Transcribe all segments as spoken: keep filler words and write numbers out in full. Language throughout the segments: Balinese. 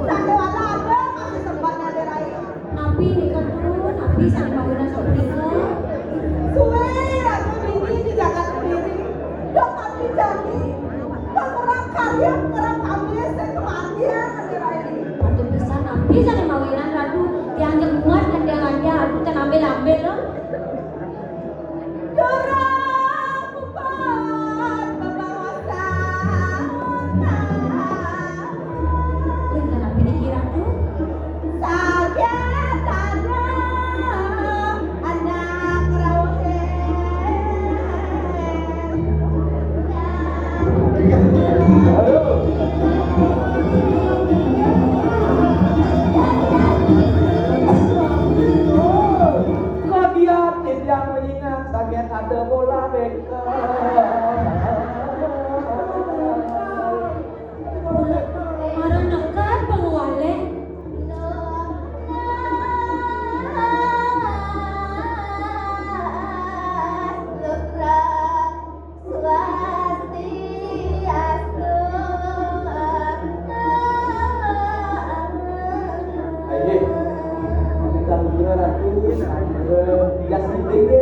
Sandiwara ada masih sempat ada rai. Napi nika tu, napi sane mawinan sapunika? Suwe Ratu Dini di jagat Kediri, dok abdi jani, pangurang karya, pangurang kami sing kematian ada rai. Patut pisan, napi sane mawinan Ratu, tiang jeg muat ngendiang-ngendiang, aduh, ten ambil-ambil, loh. Durung puput bebaosan. Wih, kenapa dikira tuh? Saget ada anak rauh. Kok dia tidak mengingat saget ada bola bekel? Mara neked pangwaleh. Swastiastu. Ayo, kita menggelar Ratu, menggelar Yasmin Dewi.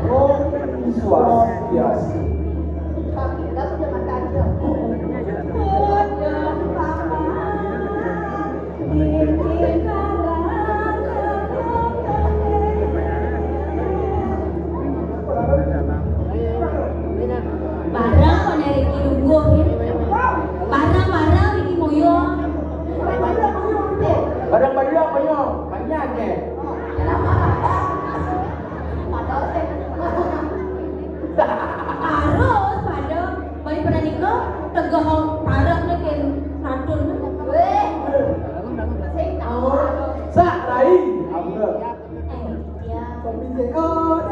Om Swastiastu. Bareng kok niki lungguh, ya. Bareng-bareng niki nguyuh. Bareng-bareng nguyuh. Banyak, ya. Harus pada balik pada nika tegeh parek nih ken ratun. Weh. Sing tahu. Sak rai. Ampun. Eh, iya. Sopi J O D.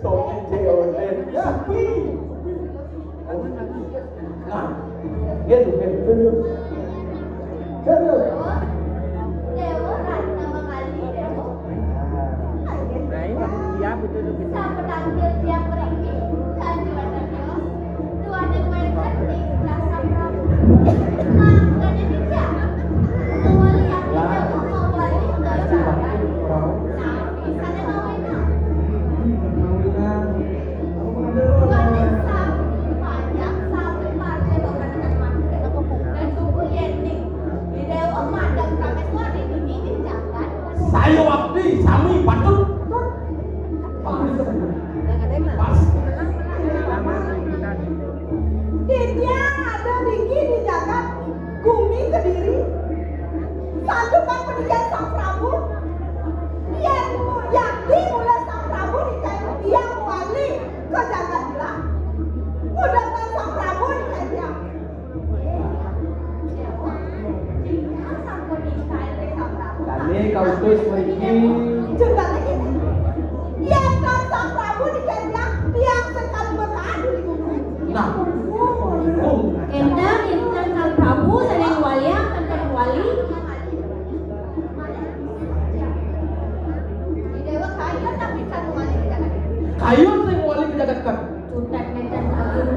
Sopi J O D. Sopi. Nah, gitu, gitu. Serius. Dewa Ratna Mangali, Dewa. Nah, ini dia betul-betul. Sampun tampil tiang mriki, Kanjeng Ratu. Tuan yang main cantik, rasa Prabu. Nah, bukan ini dia. Kembali ya, kita mau balik ke jalan. Nah, di sana mau main, nah. Bukan yang sami, panjang, sami, panjang, bukan dengan mati. Dan tunggu ya, ning. Di Dewa Madam Prameswari, di jagat. Saya waktu, sami, patut. Pas. Titiang ada niki di jagat gumi Kediri. Santukan paninggihan Sang Prabu. Yen yakti mula Sang Prabu nikain tiang wali ka jagat gelah. Mudahan Sang Prabu nikain tiang. Dane kautus mriki. Jembatan ini. Yen kan Sang Prabu dikendang, tiang sekali berkadu di gunung. Nah. Enten, enten Sang Prabu sane waliang, enten wali. Kayun sing wali ka jagat kan. Cutet nenten agung.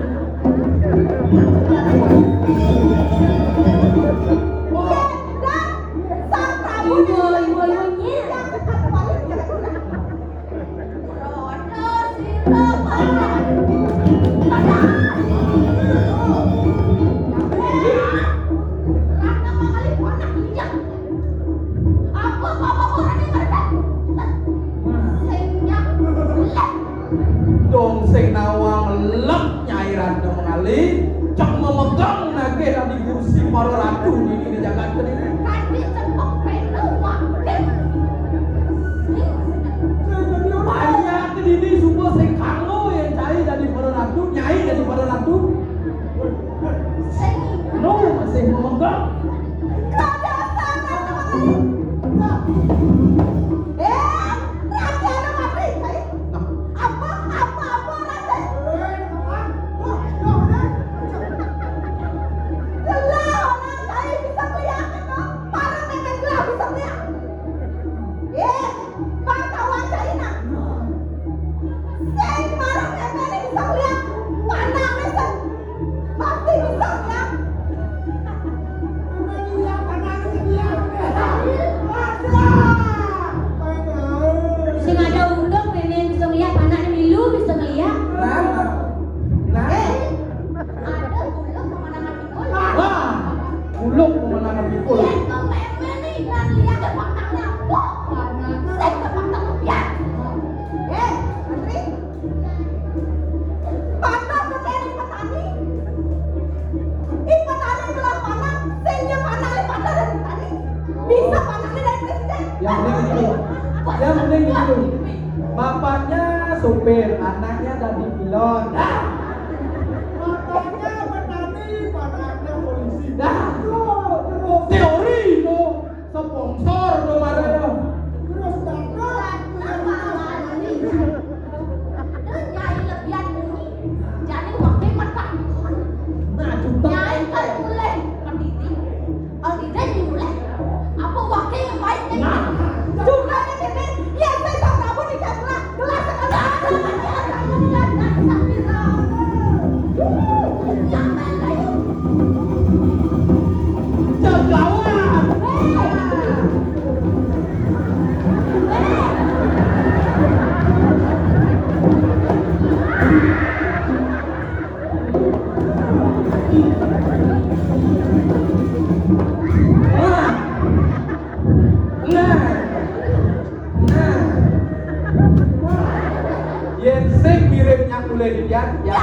Ibu, ibu, ibu, nye. Apa, apa, apa, orang yang mereka? Sing nyang lep. Dong sing nawang lep Nyai Ratu Mangali, cek memegang nagih dadi kursi para ratu dini di jagat Kediri. Kadi cepok peno wakil. Banyak dini suba sing kanggo yen cai dadi para ratu, nyai dadi para ratu. Sing no masih memegang. Kada sana. Eh, raja ada mati, cai. Nah. Apa, apa, apa, raja? Gelah orang cai bisa melihat itu. Para nenek gelah bisa melihat. Eh, pangtawan cai nah. Sing Padah ka kene petani. Ih, petani telah panak, sing nyepanak le padah dari petani. Bisa panaknya dari presiden. Yang penting itu. Yang penting itu. Bapaknya supir, anaknya dadi pilot. Bapaknya petani, panaknya polisi. Dah. Teori itu. Sponsor to mare to. Terus dapat. Aduh, nyai lebihan mulu. Jani wake matang. Nah, juta. Nyai kan mulai pendidik. Pendidik mulai. Apa wake yang baik nih? Nah. Juga nih, Bibi. Ya, saya tak tahu nih, saya gelas, gelas, gelas. Nah, nah. Yen sing mirip nyak mulai dilihat, ya.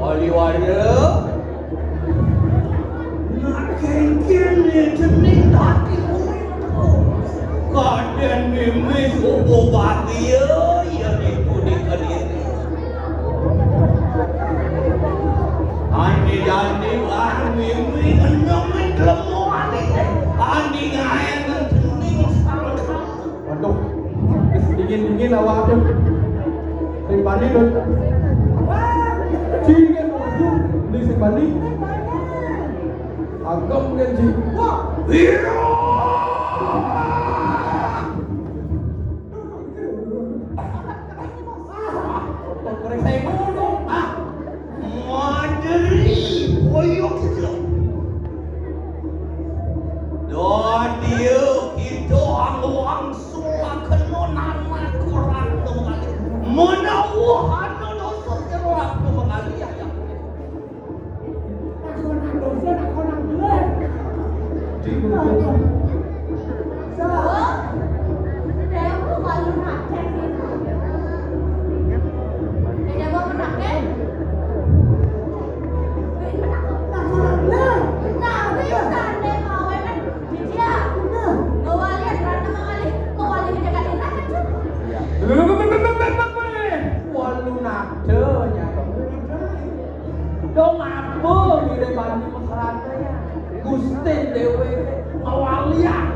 Wali wara. Nak kengkene jeneng dadi urip. Kadang mimis upo bahagia ya niku di Kediri. Andi dandi wah mimi enyem lemoane. Andi ngaen jeneng salah. Waduh, wis dingin-dingin awak tuh. Sing Bali tuh. Dingin, waduh, ini sing Bali. Agam kan sih. Wah, iya. Maderi, koyo gitu. Dadi kita anggo angsul lakeno nanak ora mengali. Menawa ana dosa sira ora mengali ya. Walu nada nyata. Dong apa ngire bani mesrane ya? Gusti dhewe ngawalian.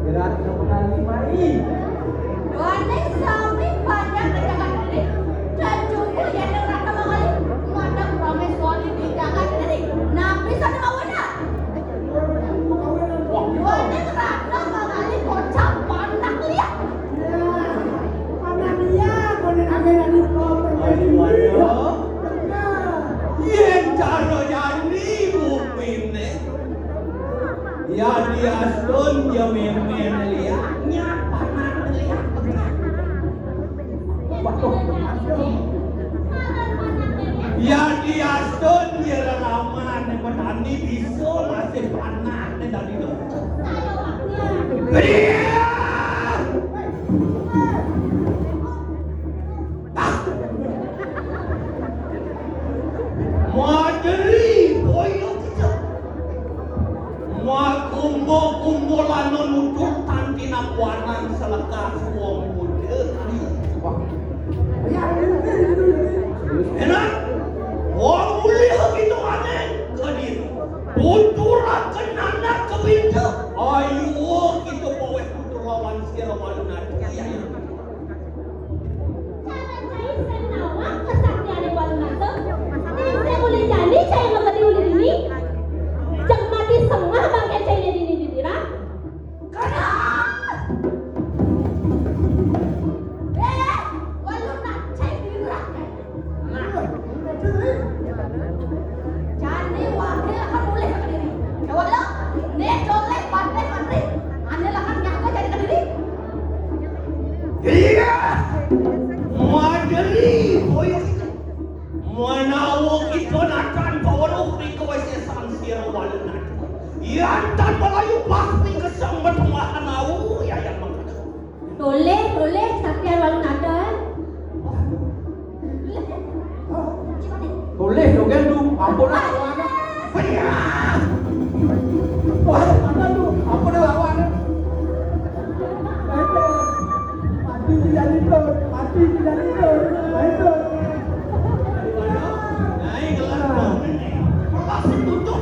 Gerak sekali mai. Wane sami panjang tegangan diri. Dan cukup ya, yang rata mawali. Madang rame suami tegangan diri. Nabi sana mawena. Wane rata mawali kocap pandak liat. Pandak liat, wane rame rame. Ayo, ayo. Yen cara jani bukmine. Ya diastun ya mimin liak, nyapa nang liak. Waduh. Ya diastun ya lelaman petani bisa masih panas nih tadi tuh. Iya. Maderi boyo kita. Makumbo-kumbo lano nutut tanti nakuanan selekas wong muda. Wah. Enak. Wong mulih gitu aneh. Kediri. Tuturaken anak kebinta. Ayo kita bawa tutur lawan sira walu nadi. Iya, iya. Cara cai sing nawang kesaktiane Walunaga, ning sing uli jani cai ngemedi uli dini, jeng mati sengah bangke cai dini ditiran. Kada! Menawi kita natan paweruh ring kawisésan sira walunata. Yan tan malayu pas ring kesang matengah nau, yayan mangkana. Tolih, tolih, sakian walunata. Tolih, dogén, Du. Ampun lah, ampun. Wah, ampun, Du. Ampun, Du, ampun. Mati tidak itu, mati tidak itu. Nah, itu. Naik kelas. Nah. Lepas itu, tuh.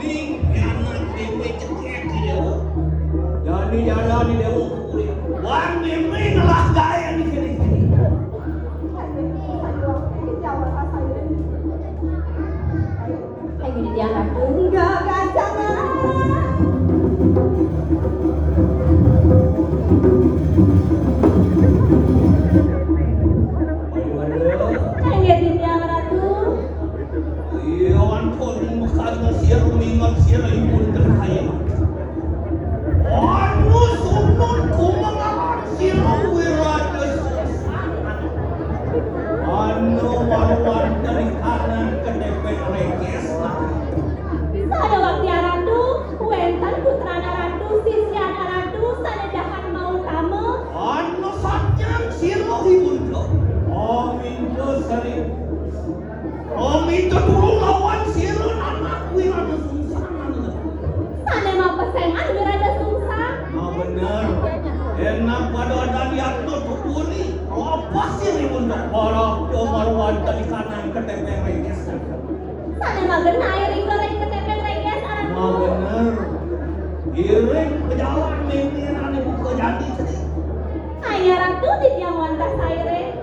Ning, anak déwék cekek ya. Jani jalan di déwék kulit. Wan mimpi ngelah gaya di sini. Ayo, di dia, Ratu. Enggak, enggak, jangan. Ayo, di dia, Ratu. Iya, wan, kok ning mekadna sira minget sira ipun terakhir. Anu sunut kumengalan sira wirada sesana. Anu maruan dari kanan ke depek reges. Pada waktu Ratu, wénten putrana Ratu, sisian Ratu, sané dahat mautama. Anu satyang sira iwunta. Aminta sari. Om itu dulu lawan sira anak wirada sungsang. Sané mapesengan wirada sungsang. Nah, bener. Enak pada ada di atau kuburi. Apa sih ribut parah? Coba ruan tadi kanan ke tepeng reges. Sané magenah iring ke tepeng reges, Ratu. Nah, bener. Iring ke jalan mimpi ané buka jadi. Ayo, Ratu, titiang wantah sairing.